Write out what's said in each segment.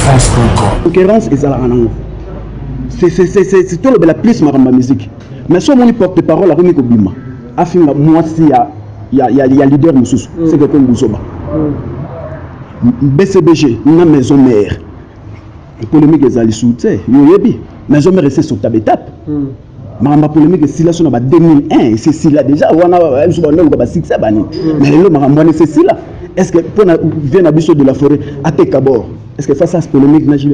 Congofrance.com. Concurrence ezalaka nango, tolobela plus makambo ya musique, mais so omoni porte parole akomi kobima, afinga mwasi ya leader mosusu, c'est que komi buzoba. BCBG na Maison Mère, polémique ezali su te. Yo oyebi, Maison Mère ese sota baétape. Makambo ya polémique esila so na ba 2001, ese esila déjà wana. Biso banda luka basuccès banini, mais lelo makambo wana ese esila. Est ce que mpona vie na biso de la forêt ateka bord, est ce que face à polémique na JB?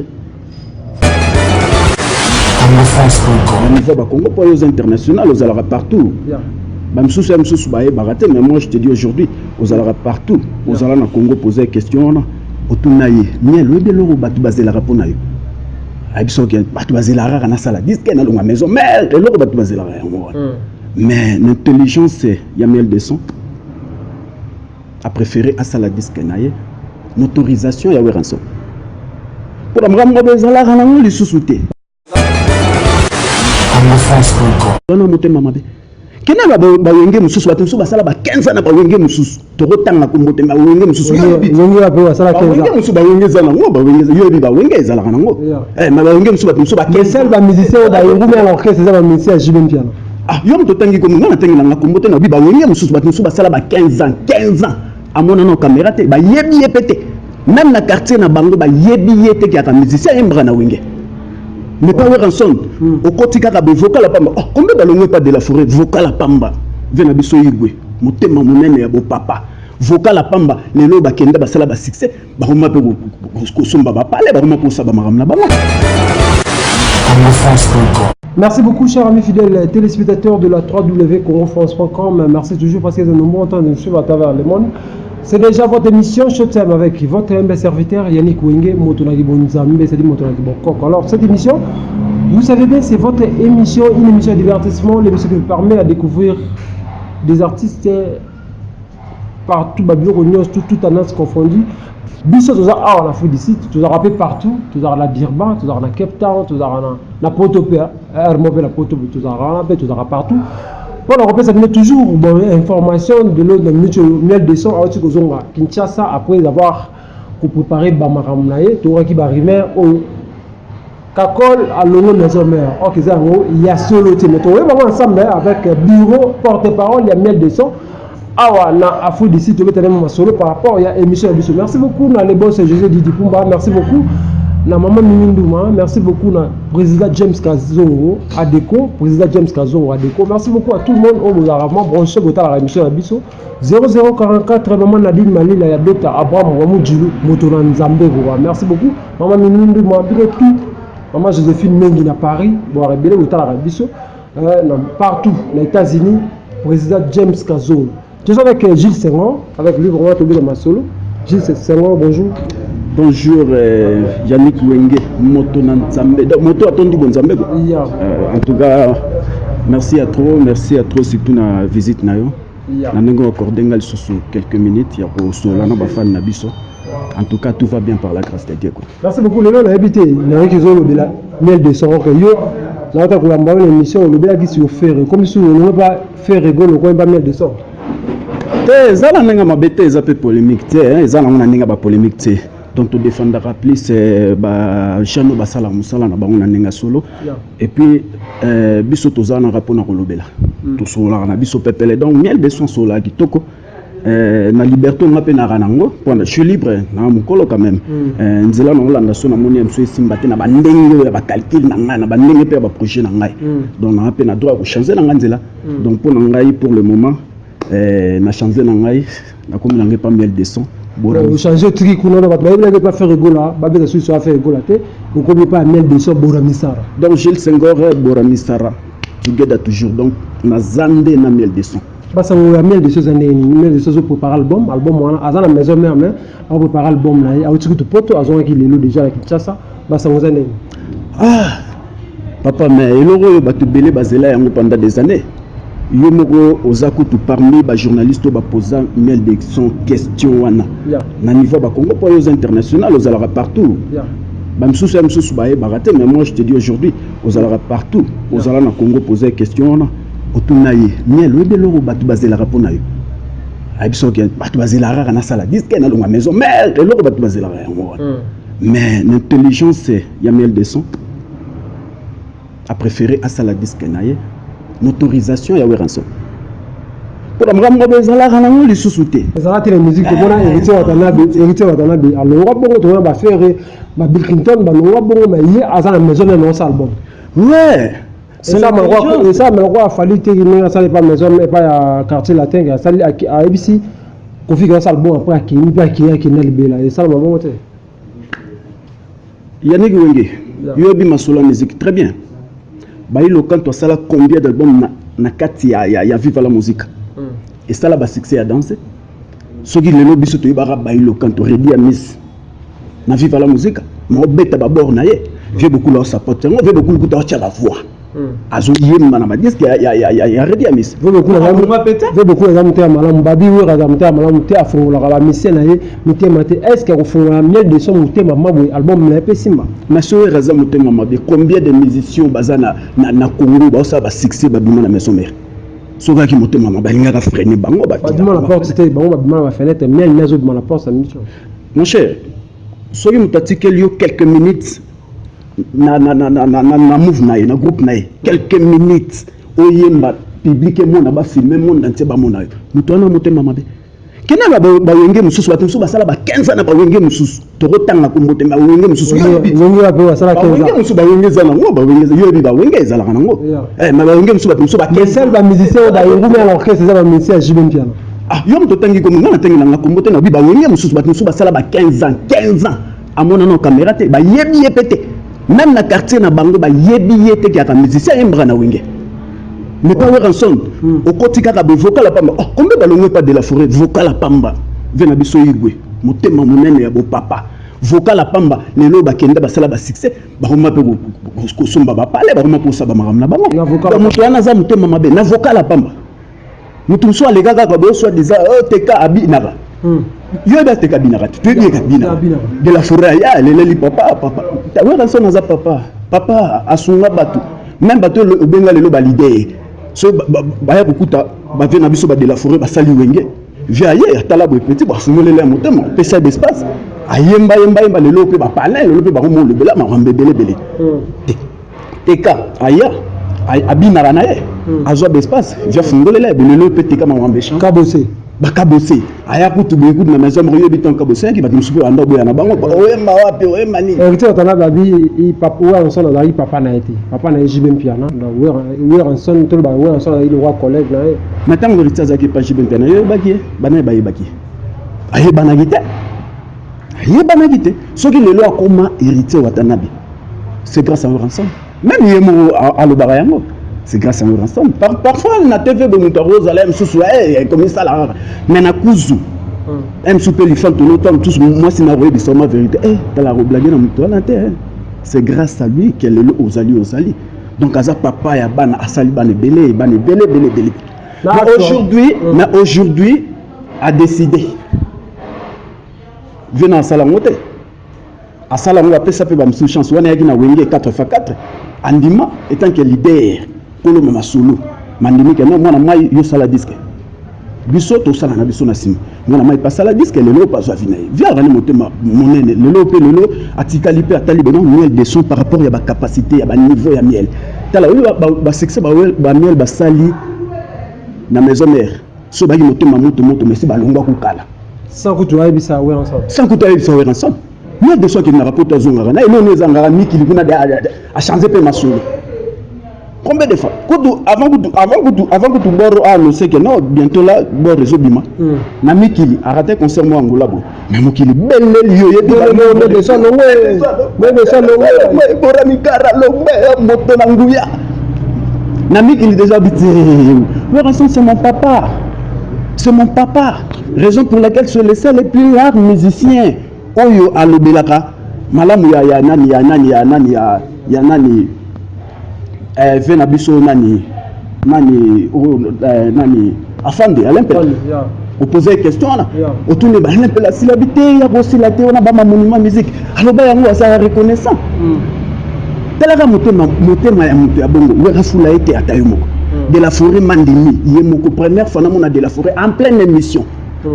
Congofrance.com. Na niveau bacongo, mpo oyo oza international, ozalaka partout. Bamisusu ya misusu bayebaka te, mais moi je te dis aujourd'hui, ozalaka partout, ozala na Congo. Pose question wana, otuna ye Miel: oyebi eloko bato bazelaka mpo na yo? Ayebi soki bato bazelaka kaka nasala disque, nalonga Maison Mère, eloko bato bazelaka yango wana. Mais na intelligence ya Miel de Son, apréféré asala disque na ye na autorisation ya Werrason, mpona makambo mabe ezalaka nango lisusu te. Congofrance.com. Wana motema mabe kende na bawenge mosusu, bato mosusu basala ba 15 ans na bawenge mosusu, tokotanga kombo te. Bawenge mosusu, Wenge wapi basala bawenge 15? mosusu, bawenge eza nango, bawenge yo yebi, bawenge ezalaka nango. Mais bawenge mosusu, bato mosusu ba Mais 15 sel bamusicien oyo bayengumi ya orchestre eza bamusicien ya JB Mpiana. Ah, yo moto otangi kombo, nga natangi nanga kombo te. Nabi bawenge mosusu, bato mosusu basala ba 15 ans, 15 ans amona na caméra te, bayebi ye mpe te, même na quartier na bango bayebi ye te, kiaka musicien ayembaka na wenge. Mais pas Werrason. Okoti kaka be vocal apamba. Oh, combien balongwe pas de la forêt, vocal apamba ve na biso igwe, motema monene ya bopapa, vocal apamba. Lelo bakenda basala basuccès, bakoma mpe kosomba bapale, bakoma kosala bamakambo na bango. Congofrance.com. Merci beaucoup, chers amis fidèles téléspectateurs de la www.congofrance.com. Merci toujours parce que vous êtes nombreux en train de nous suivre à travers le monde. C'est déjà votre émission Showtime avec votre humble serviteur Yannick Wenge Motonaki Bonzambe, c'est-à-dire Motonaki Bokok. Alors, cette émission, vous savez bien, c'est votre émission, une émission de divertissement, l'émission qui vous permet à découvrir des artistes partout, babiloko nyonso, tout tendance confondu. Biso toza awa na Afrique du Sud, tozalaka mpe partout, tozalaka na Durban, tozalaka na Cape Town, tozalaka na poto mpe rmo mpe na poto, tozalaka wana mpe, tozalaka partout mpona kopesa bino toujours bon information de l'eau. Na minute oyo, Miel de Son awuti kozonga Kinshasa après avoir kopréparé bamakambo na ye. Tokokaki barumeur oyo Kakol alongo Maison Mère, ok, eza yango ya solo te, mais tokoyeba bango ensemble avec bureau porte-parole ya Miel de Son awa na Afrique du Sud. Tobetana masolo par rapport ya émission ya biso. Merci beaucoup na le boss José Didi Pumba, merci beaucoup na mama Mimi Nduma, merci beaucoup na président James Kazongo Adeko, président James Kazongo Adeko. Merci beaucoup à tout le monde oyo bozalaka vraiment branché, botalaka émission ya biso. 0044 mama Nadine Malila ya Dota Abraham Wamujulu, moto na Nzambe koka. Merci beaucoup mama Mimi Nduma, bino tout, mama Joséphine Mengi na Paris, boaka ebele, botalaka biso na partout na États-Unis. Président James Kazongo, je suis avec Gilles Senghor, avec lui vraiment tobi na masolo. Gilles Senghor, bonjour. Bonjour Yannick Wenge moto na Nzambe. Donc, moto atondi bonzambe quoi. En tout cas, merci à trop, merci à trop, surtout na visite na yo, na ndenge accordé nga lisusu quelques minutes ya kosolola na bafani na biso. En tout cas, tout va bien par la grâce de Dieu quoi. Merci beaucoup. Lelo nayebi te, nayoki ezolobela Miel de Son ke yo nauta koyamba yo na émission, olobelaki sur Ferre, comme si olongo pa Ferre Gola, okomi pa Miel de Son. Te, eza na ndenge mabe te, eza mpe polémique te, hein, eza nango na ndenge ya bapolémique te. Donc todefendaka plus bajeune oyo basalaka mosala na bango na ndenge ya solo. Et puis biso toza naka mpona kolobela, tosololaka na biso pepele. Donc Miel de Son asololaka kitoko na liberté nga mpe naka nango mpona je suis libre na mokolo quand même. Nzela na olanda so namoni ya mosu esimba te na bandenge oyo ya bacalcul na ngai, na bandenge mpe ya baprojet na ngai, donc nanga mpe na droit ya kochange na ngai nzela. Donc mpo na ngai, pour le moment, na change na ngai, nakomi na ngai pa Miel de Son. Ochange, otiki kuna na bato bayebelaki pa Ferre Gola, babeta susu ya Ferre Gola te, okomi pa Miel de Son Bora Misara. Donc Gilles Senghor, Bora Misara, together toujours. Donc naza nde na Miel de Son. Basango ya Miel de Son eza ndenge nini? Miel de Son azoprépare album, album wana aza na Maison Mère, mais aoprépare album na ye. Awuti kutu poto, azongaki lelo déjà na Kinshasa. Basango eza ndenge? Ah papa, mais eloko oyo bato ebele bazela yango pendant des années, yo moko oza kutu parmi bajournaliste oyo baposa Miel de Son question wana na niveau ya bacongo, mpo oyo oza international, ozalaka partout. Bamisusu ya misusu bayebaka te, mais moi je te dis aujourd'hui, ozalaka partout, ozala na Congo. Pose question wana, otuna ye: Miel, oyebi eloko bato bazelaka mpo na yo? Ayebi soki bato bazelaka kaka nasala disque, nalonga Maison Mère, eloko bato bazelaka yango wana. Mais l'intelligence ya Miel de Son a préféré asala disque na ye na autorisation ya Werrason, mpona makambo boye ezalaka nango lisusu te. Ezala te na musique. Tomona Héritier Watanabe, Héritier Watanabe alongwa bongo, tomona baFerre, baBill Clinton balongwa bongo, mais ye aza na maison na naosa album. Ouais, c'est l'intelligence. Esa maloko afali te, ndenge asali epa maison, epa ya Quartier Latin, asali, ayebisi Kofi ke asala album, après akei mpe akei, akenda libela. Esalama bongo te. Yannick Wenge, Yeah. yoyebi masolo ya musique très bien. Bayi Lokanto asala combien d'album na kati ya Viva la Musique, esala basuccès ya danse. Soki lelo biso toyebaka Bayi Lokanto, Reddy Amisi na Viva la Musique, maobeta babord na ye, vieux Bokulu aosapote yango, vieux Bokulu kuta aotya bavoix, azoyemba na badisque ya Reddy Amisi. Ve beaucoup aza motema malamu. Babi Wera aza motema malamu te, afungolaka bamusiciens na ye mitema te. Est ce que akofungola Miel de Son motema maboye, album na ye mpe simba? Mais so oyo aza motema mabe, combien de musiciens baza na Congo baosala basuccès, babima na maison mère? Soki aki motema mabe, alingaka freine bango. Babima na porte te, bango babima na bafenêtre. Miel ne azobima na porte ya mission. Mon cher, soki moto atikeli yo quelques minutes na move na ye, na groupe na ye, quelques minutes oyemba, public emona, bafilme, monde entier bamona yo, moto wana motema mabe. Kende na bawenge mosusu, bato mosusu basala ba 15 ans na bawenge mosusu, tokotanga kombo te, bawenge mosusu. Wenge wape basala 15? Bawenge mosusu, bawenge eza nango, bawenge yo yebi, bawenge ezalaka nango. Mais bawenge mosusu, bato mosusu. Mais sel bamusicien oyo bayengumi ya l'orchestre eza bamusicien ya JB Mpiana. Ah, yo moto otangi kombo, nga natangi nanga kombo te. Nabi bawenge mosusu, bato mosusu basala ba 15 ans, 15 ans, amona na caméra te, bayebi ye mpe te, même na quartier na bango bayebi ye te, kaka musicien ayembaka na wenge. Mais pas Werrason. Okoti kaka boye, vocal ya pamba. Oh, combien balongwe pas de la forêt, vocal ya pamba, ve na biso Igwe, motema monene ya bopapa, vocal ya pamba. Lelo bakenda, basala basuccès, bakoma mpe kosomba bapale, bakoma mpe kosala bamakambo na bango. Moto wana aza motema mabe na vocal ya pamba. Moto mosusu aleka kaka boye, soit disant teka abinaka. Yo yebi ateka abinaka te, toyebi eke abinaka. De la forêt aya aleleli papa, papa Werrason aza papa, papa asunga bato, même bato oyo obenga lelo baleader. So baya kokuta bavie na biso, ba de la forêt basali wenge, vie aye atala boye, petit bafungolela ya motema, opesa ye espace, ayemba yemba yemba, lelo mpe bapalin, lelo mpe bango molobela makambo ebele ebele. Teka aya abinaka na ye, azwa baespace, via fungolela ye, lelo mpe teka makambo echange. Kabose. Bakabose aya kutu boye, kutu na maison moko, yoyebi ntango Kabose ayaki, bato mosusu mpe banda oboya na bango, oyemba wapi, oyemba nini? Héritier Watanabe abi Werrason azalaki papa na ye te, papa na ye JB Mpiana. Donc Werrason, toloba Werrason azalaki le roi, collègue na ye. Na ntango Héritier azalaki epa JB Mpiana, yoyebaki ye, bana ye bayebaki ye, ayebanaki te, ayebanaki te. Soki lelo akoma Héritier Watanabe, c'est grâce à Werrason. Même ye moko alobaka yango, c'est grâce à Werrason. Parfois na TV boye, moto akozala ye mosusu ekomisala kaka, mais na kuzu ye mosusu mpe lifantono to mosusu mwasi na koyebisa ma vérité, tala, koblague na moto wana te, c'est grâce à lui que lelo ozali, ozali. Donc aza papa ya bana, asali bana ebele, bana ebele ebele ebele. Mais aujourd'hui, mais aujourd'hui a décidé, vie na asala yango te, asala yango, apesa mpe bamosusu chance. Wana eyaki na wenge 4 x 4, andima etant que leader koloma masolo, mandimi ke no, mwana mai, yosala disque, biso tosala na biso na nsima. Mwana mai mpe asala disque, lelo mpe azwa vi na ye, vi akani motema monene. Lelo mpe, lelo atikali mpe atali beno Miel de Son par rapport ya bacapacité ya baniveau ya Miel. Tala oyo basuccès bamiel basali na maison mère, so baki motema moto moto, mais si balongwa kokala. Sans kutu ayebisa Werrason. Sans kutu ayebisa Werrason. Miel de Son akendaka po to azongaka na eloni, ezangaka mikili kuna, achange mpe masolo combien de fois. Kutu avant, kutu avant, kutu avant, kutu boro a annoncé que non, bientôt là boro ezobima na mikili, arate concert mo Angola boye, mais mokili beleli yo. Yebi Bora mikara longwe, moto na nguya na mikili déjà biti. Werrason, c'est mon papa, c'est mon papa, raison pour laquelle c'est le seul et plus rare musicien oyo alobelaka malamu ya nani, ya nani, ya nani, ya nani, ve na biso nani, nani oyo, nani, afande Alain Mpela. Opose question wana, otuni ba Alain Mpela asilabi te, ya kosila te wana, bama monument musique, aloba yango, azala reconnaissant. Talaka motema, motema ya moto ya bongo, Wera fula ye te, ata yo moko. De la forêt mandimi ye moko, première fois namona de la forêt en pleine émission,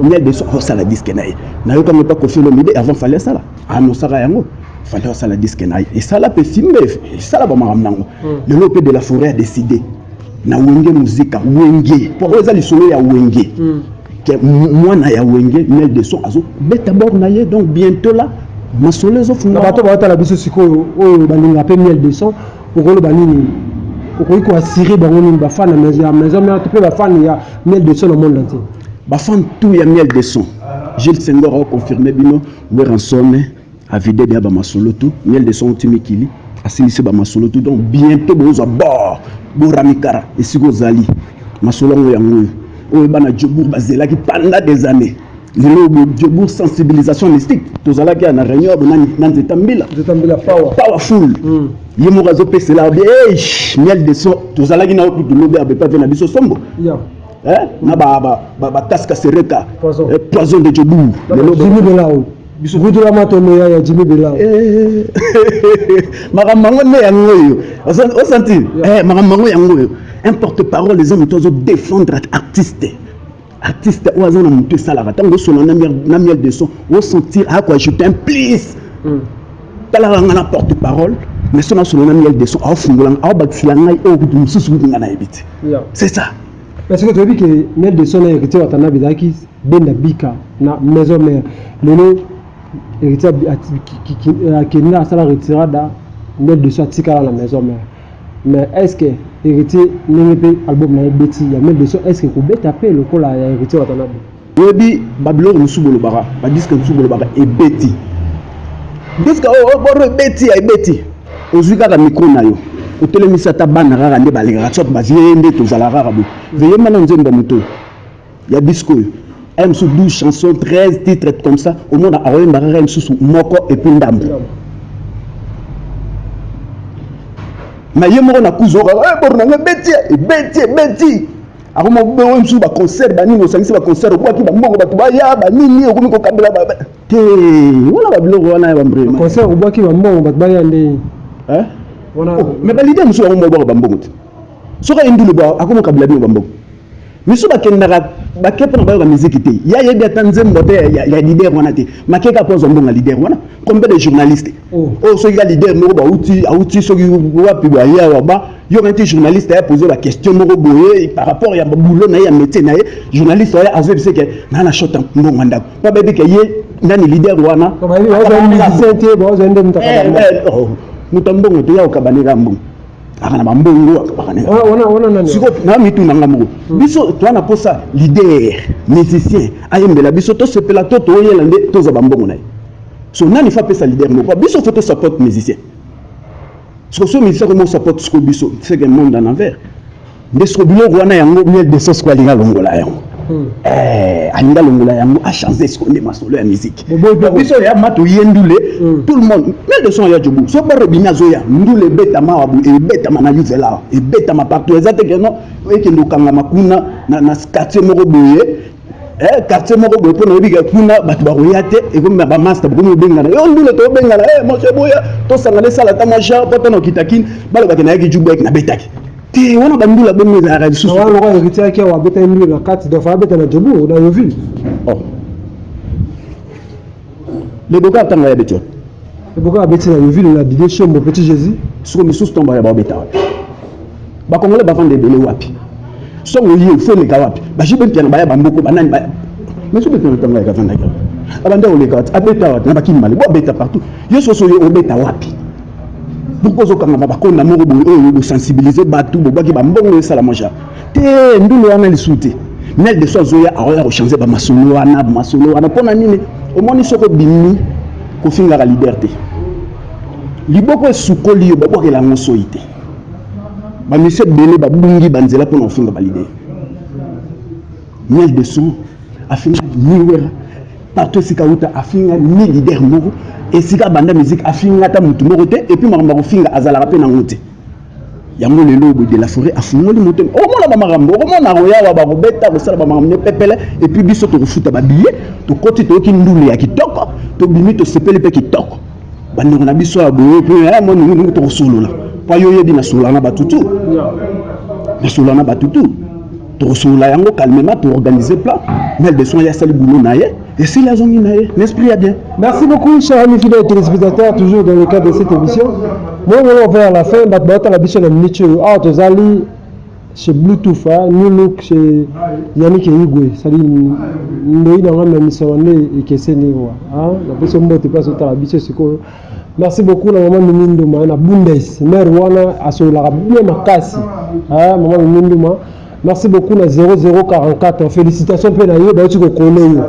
Miel de Son osala disque na ye, nayokango mpa Kofi Olomide avant Fally asala. Anosaka yango, Fally asala disque na ye, esala mpe simbe, esala bamakambo nango. Lelo mpe de la Forêt a décidé na Wenge Muzika, Wenge, mpo oyo eza lisolo ya Wenge, ke mwana ya Wenge, Miel de Son, azobeta bord na ye. Donc bientôt là masolo na ezofunga. Bato baotala biso sikoyo, oyo balingaka mpe Miel de Son, okoloba nini? Okoki koassurer bango nini, bafan ya Maison Mère to mpe bafan ya Miel de Son na monde entier? Bafan tout ya Miel de Son, Gilles Senghor aoconfirme bino, Werrason avide deya bamasolo tout. Miel de Son oti mikili, asilisi bamasolo tout. Donc bientôt bozwa bord boramikara esika ozali. Masolo yango, yango oyo oyo bana Jobourg bazelaki pendant des années. Lelo Jobourg, sensibilisation mystique, tozalaki ya na réunion ya na Nzeta Mbila. Nzeta Mbila Power. Powerful. Ye moko azopesela bi Miel de Son. Tozalaki na kutu lobi abepa ve na biso sombo. Na bakaska sereka. Poison. Poison de Jobourg lelo. Jimmy Belao, gudula matondo ya Jimmy Belao. Makambo yango nde yango oyo osentir, makambo yango, yango oyo un porte parole eza moto azodéfendre artiste. Artiste oyo aza na moto esalaka, ntango osona na Miel de Son, osentir akoajouter un plus. Talaka nga na porte parole, mais so nasolo na Miel de Son, aofungola, aobakisela ngai oyo kutu mosusu kutu ngai nayebi te. C'est ça. Parce que toyebi ke Miel de Son na Héritier Watanabe ezalaki benda bika na Maison Mère. Lelo Héritier akende, asala retirada, Miel de Son atikala na Maison Mère. Mais est ce que Héritier, ndenge mpe album na ye beti, ya Miel de Son, est ce que kobeta mpe lokola ya Héritier Watanabe? Oyebi, babiloko mosusu bolobaka, badisque mosusu bolobaka ebeti, disque oyo boro ebeti ya ebeti. Ozwi kaka micro na yo, otelemisi ata bana kaka nde balekaka, soit bavie nde tozala kaka boye, veyemba na nzembo ya moto oyo ya disque oyo aya mosusu 12 chansons, 13 titres comme ça, omona akoyemba kaka ye mosusu moko et puis ndambo. Mais ye moko na kuzu oyo boro nango ebeti, ebeti, ebeti, akoma oyo mosusu baconcert banini, osangisi baconcert, okwaki bambongo, bato baya banini, okomi kokabela te. Wana babiloko wana ya bambrema. Concert obwaki bambongo, bato baya nde wana. Mais baleader mosusu bango mobwaka bambongo te. Soki aye ndulu, akomi kokabela bino bambongo. Misu bakendaka bake mpona bayoka miziki te, ya yebi ata nzembo te ya leader wana te, makeka mpo azwa mbongo ya leader wana. Combien de journaliste oyo soki ka leader moko bauti, auti soki wapi, boye awa ba yoka neti journaliste aya pose baquestion moko boye par rapport ya boulot na ye, ya métier na ye, journaliste oyo azoyebisa ke naa na shot mbongo ya ndako, mpo bayebi ke ye nani leader wana. Musicien te, bazwa nde moto. Moto ya mbongo te, ya okabaneka mbongo, aka na bambongo, akabaneka. Wana nani? Sikoyo na mituna nga moko, biso toa na posa leader musicien ayembela biso, tosepela, to toyela nde tozwa bambongo na ye? So nani fa apesa leader moko? Biso faut tosupport musicien. Siko so musicien komo support siko biso, c'est que monde en envers nde. Siko biloko wana yango Miel de Son siko alinga longola yango. Alinga longola yango, achange siko nde masolo ya musique. Biso ya ma toye ndule, tout le monde, Miel de Son ya Jobu, so baro ebimi, azoya ndule, ebetama awa, ebetama na Yuvela awa, ebetama partout. Eza te ke non, ekende okangama kuna na quartier moko boye, quartier moko boye, mpo nayebi ke kuna bato bakoya te. Ekomi bamaster, bokomi obengana yo ndule, tobengana monsieur, boya tosangana, esala ata mwa genre, po ata na okita kini, balobaki nayaki Jubek, nabetaki te. Wana bandula bongo ezalaka lisusu. Wana lokola Héritier aki awa, abeta ndule na kati, donc abeta na Jobu, na Yoville. Oh. Leboka ntango ya beti wapi? Leboka abeti na Yoville na Didier Shombo, Petit Jésus. Siko misusu ntango baya baobeta wapi? Bakongole bavanda ebele wapi? Songo ye fo eleka wapi? Bajibe mpiana baya bamboko banani baya, mais soki mpiana ntango ayaka avandaki wapi? Abanda oleka wapi? Abeta wapi? Na bakini male bo abeta partout. Yo soso oyo obeta wapi? Pourquoi ozokangama bakonda moko boye oyo bosensibilize bato, bobwaki bambongo, esala mwa genre te? Ndulu wana lisusu te. Miel de Son azoya, aoya kochange bamasolo wana, masolo wana mpo na nini? Omoni, soki obimi kofingaka leader te, liboko esukoli yo, babwakela yango soi te. Bamisi ebele babungi banzela mpona kofinga baleader. Miel de Son afinga ni Wera partout esika uta, afinga ni leader moko esika abanda musique, afinga ata motu moko te. Et puis makambo ya kofinga azalaka mpe nango te. Yango lelo boye de la Forêt afungoli motema, okomona bamakambo, okomona koyawa, bakobeta, kosala bamakambo ne pepele. Et puis biso tokofuta babillet, tokoti, toyoki ndule ya kitoko, tobimi, tosepeli mpe kitoko. Bandeko na biso ya boye mpe mwa nungunungu, tokosolola, mpo yo oyebi, nasolola na bato tu, nasolola na bato tu. Tokosolola yango calmement, toorganiser plan. Miel de Son ye asali boulot na ye, esili, azongi na ye na esprit ya bien. Merci beaucoup, chers amis fidèles téléspectateurs, toujours dans le cadre de cette émission. Moi, on va vers la fin, bato baotala biso na minute oyo. Awa tozali chez Bluetooth, hein, New Look, chez Yannick Igwe. Sali ndoi na ngai misolo nde ekeseni wa. Hein, napesi yo mbote place otala biso sikoyo. Merci beaucoup na mama Mimi Nduma na Bundes, mère wana asololaka bien makasi. Hein, mama Mimi Nduma. Merci beaucoup na 0044. Félicitations mpe na yo, bauti kokole yo.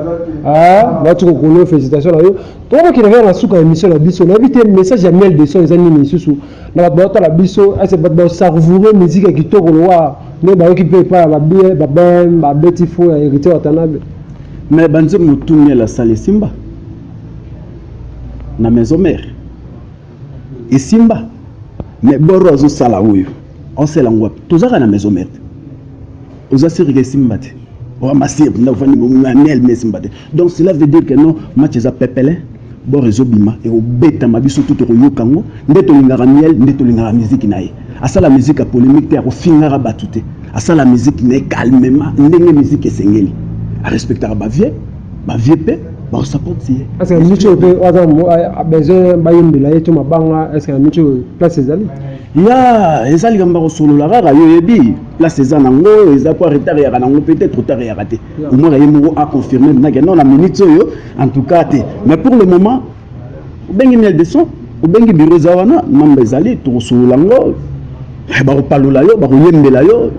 Ah, bauti kokole yo, félicitations na yo. Tokokende kaka na suka ya émission na biso. Nayebi te message ya Miel de Son eza nini lisusu na bato baotala biso, ese bato basavourer musique ya kitoko lowa nde bayoki mpe epai ya babie babem babeti fo ya Héritier Watanabe. Mais banzembo tu Miel asala esimba na maison mère, esimba. Mais boro azosala oyo osala yango wapi? Tozaka na maison mère te, oza sûr que esimba te? Oamasir nda ofandi Miel, mais esimba te. Donc cela veut dire que non, match eza pepele, bor ezobima, ekobetama, biso tu tokoyoka yango. Nde tolingaka Miel, nde tolingaka musique na ye. Asala musique ya polémique te, akofingaka bato te, asala musique na ye calmement ndenge musique esengeli, arespectaka bavieux, bavieux mpe bakosapoti ye. Est ce que na minute oyo mpe aza besoin bayembela ye to mabanga? Est ce que na minute oyo place ezali? Ya, eza likambo ya kosolola kaka. Yo oyebi place eza nango, eza po retard eyaka nango, peut-être retard eyaka te. Omwaka ye moko aconfirme nake non, na minute oyo en tout cas te. Mais pour le moment, obengi Miel de Son, obengi bureau, eza wana, namba ezali, tokosolola yango. Bakopalola yo, bakoyembela yo,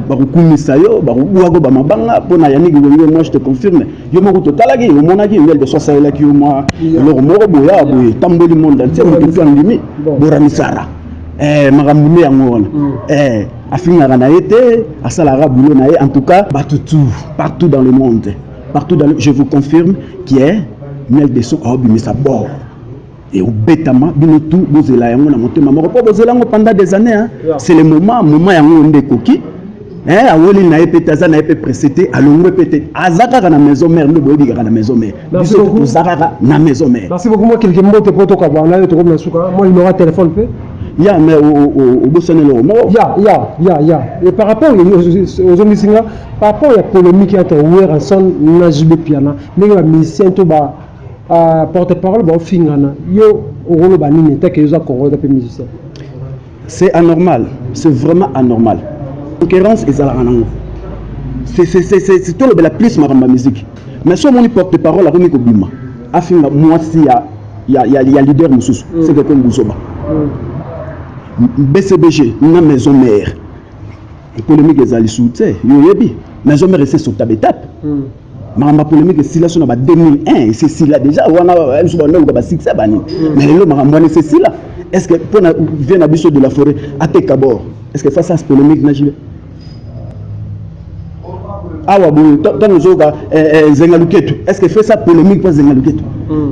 bakokumisa yo, bakobwako bamabanga mpona Yannick Wenge. Moi je te confirme, yo moko totalaki, omonaki Miel de Son asalelaki yo mwa eloko moko boye awa boye, etamboli monde entier, moto tu andimi. Boramisara makambo nde yango wana. Afingaka na ye te, asalaka boulot na ye. En tout cas, bato tout partout dans le monde, partout dans le, je vous confirme qui est Miel de Son aobimisa bord eobetama. Bino tu bozela yango na motema moko, mpo bozela yango pendant des années, hein. C'est le moment, moment yango nde ekoki. Aweli na ye mpe te, aza na ye mpe pressé te, alongwe mpe te, aza kaka na maison mère. Nde boyebi kaka na maison mère, biso toza kaka na maison mère. Merci beaucoup. Moi quelque mbote po tokabwana yo, tokomi na suka. Moi numéro ya téléphone mpe. Ya, mais obosani eloko moko. Ya, et par rapport ozongisi nga par rapport ya polémique entre Werrason na JB Mpiana, ndenge bamusicien to ba porte parole baofingana, yo okoloba nini etake yo oza congolais mpe musicien? C'est anormal, c'est vraiment anormal. Concurrence ezalaka nango, tolobela plus makambo ya musique. Mais so omoni porte parole akomi kobima afinga mwasi ya leader mosusu, c'est que komi buzoba. BCBG na maison mère, polémique ezali su te. Yo oyebi maison mère ese sota betape, makambo ya polémique esila so na ba 2001, ese esila déjà wana. Biso banoluka basuccès banini, mais lelo makambo wana ese esila. Est ce que mpona vieux na biso de la forêt ateka bord, est ce que face à polémique na JB awa boye, ntango ozoyoka Zenga Luketu, est ce que fait ça polémique mpo Zenga Luketu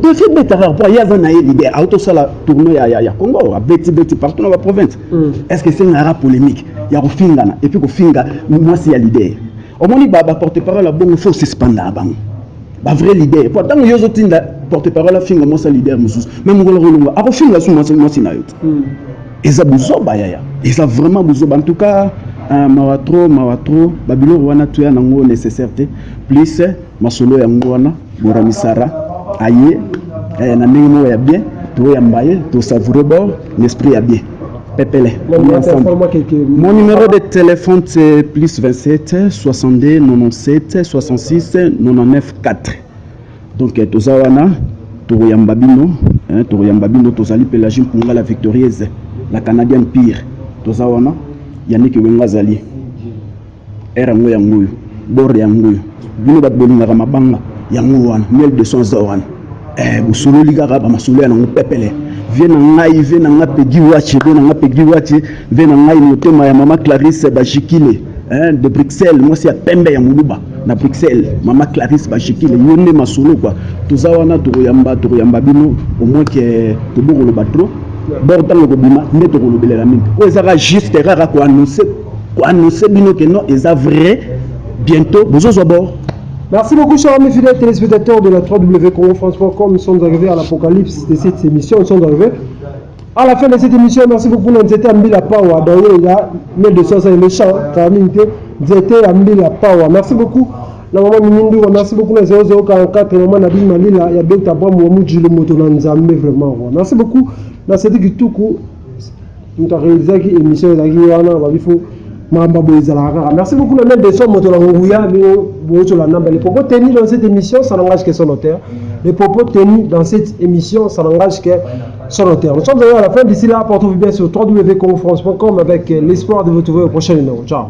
to fi betaka mpo ye aza na ye leader, autosala tournoi ya Congo, abeti beti partout na baprovince? Est ce que esengaka polémique ya kofingana et puis kofinga mwasi ya leader? Omoni baporte parole ya bongo, faut suspendre na bango, bavrai leader, po ntango yo ozotinda porte parole afinga mwasi ya leader mosusu, mais mokolo kolongwa akofinga su mwasi na yo te. Eza buzoba yaya, eza vraiment buzoba. En tout cas, mawa trop, mawa trop. Babiloko wana toya nango nécessaire te. Plus masolo yango wana, Boramisara aye na ndenge moko ya bien, toyamba ye, tosavoure bord l'esprit ya bien pepele. Mon numéro de téléphone, c'est plus 27 62 97 66 99 4. Donc toza wana, tokoyamba bino, tokoyamba bino. Tozali Pélagie Mpunga, la victorieuse, la canadienne pire. Toza wana, Yannick Wenga azali ere yango, yango oyo bord yango oyo bino bato bolingaka mabanga yango wana. Miel de Son aza wana, bosololi kaka bamasolo ya nango pepele. Vieux na ngai, vieux na nga Pegi Wache, vieux na nga Pegi Wache, vieux na ngai motema ya mama Clarisse Bajikile de Bruxelles, mwasi ya pembe ya moluba na Bruxelles, mama Clarisse Bajikile, yo nde masolo quoi. Toza wana, tokoyamba, tokoyamba bino. Au moins ke tobokoloba trop bord, ntango ekobima nde tokolobelela mingi. Oyo ezaka juste kaka koannonce, koannonce bino ke non, eza vrai, bientôt bozozwa bord. Merci beaucoup, chers amis fidèles téléspectateurs de la www.congofrance.com. Nous sommes arrivés à l'apocalypse de cette émission. Nous sommes arrivés à la fin de cette émission. Merci beaucoup. Nous étions Mbila Pawa. D'ailleurs, il y a 1200 le chant. Nzete ya mbila power. Merci beaucoup na mama Mimi Nduka, merci beaucoup na 0044 mama Nadine Malila ya Dr Abraham wa Mujili, moto na Nzambe vraiment quoi. Merci beaucoup na Cédric Kituku, moto aréalisaki émission ezalaki wana, babifo makambo boye ezalaka kaka. Merci beaucoup na Mel Deson, moto na nguya bino bozolanda. Les propos tenus dans cette émission, ça n'engage que son auteur. Les propos tenus dans cette émission, ça n'engage que son auteur. Nous sommes arrivés à la fin. D'ici là, portez-vous bien sur www.congofrance.com avec l'espoir de vous retrouver au prochain numéro. Ciao.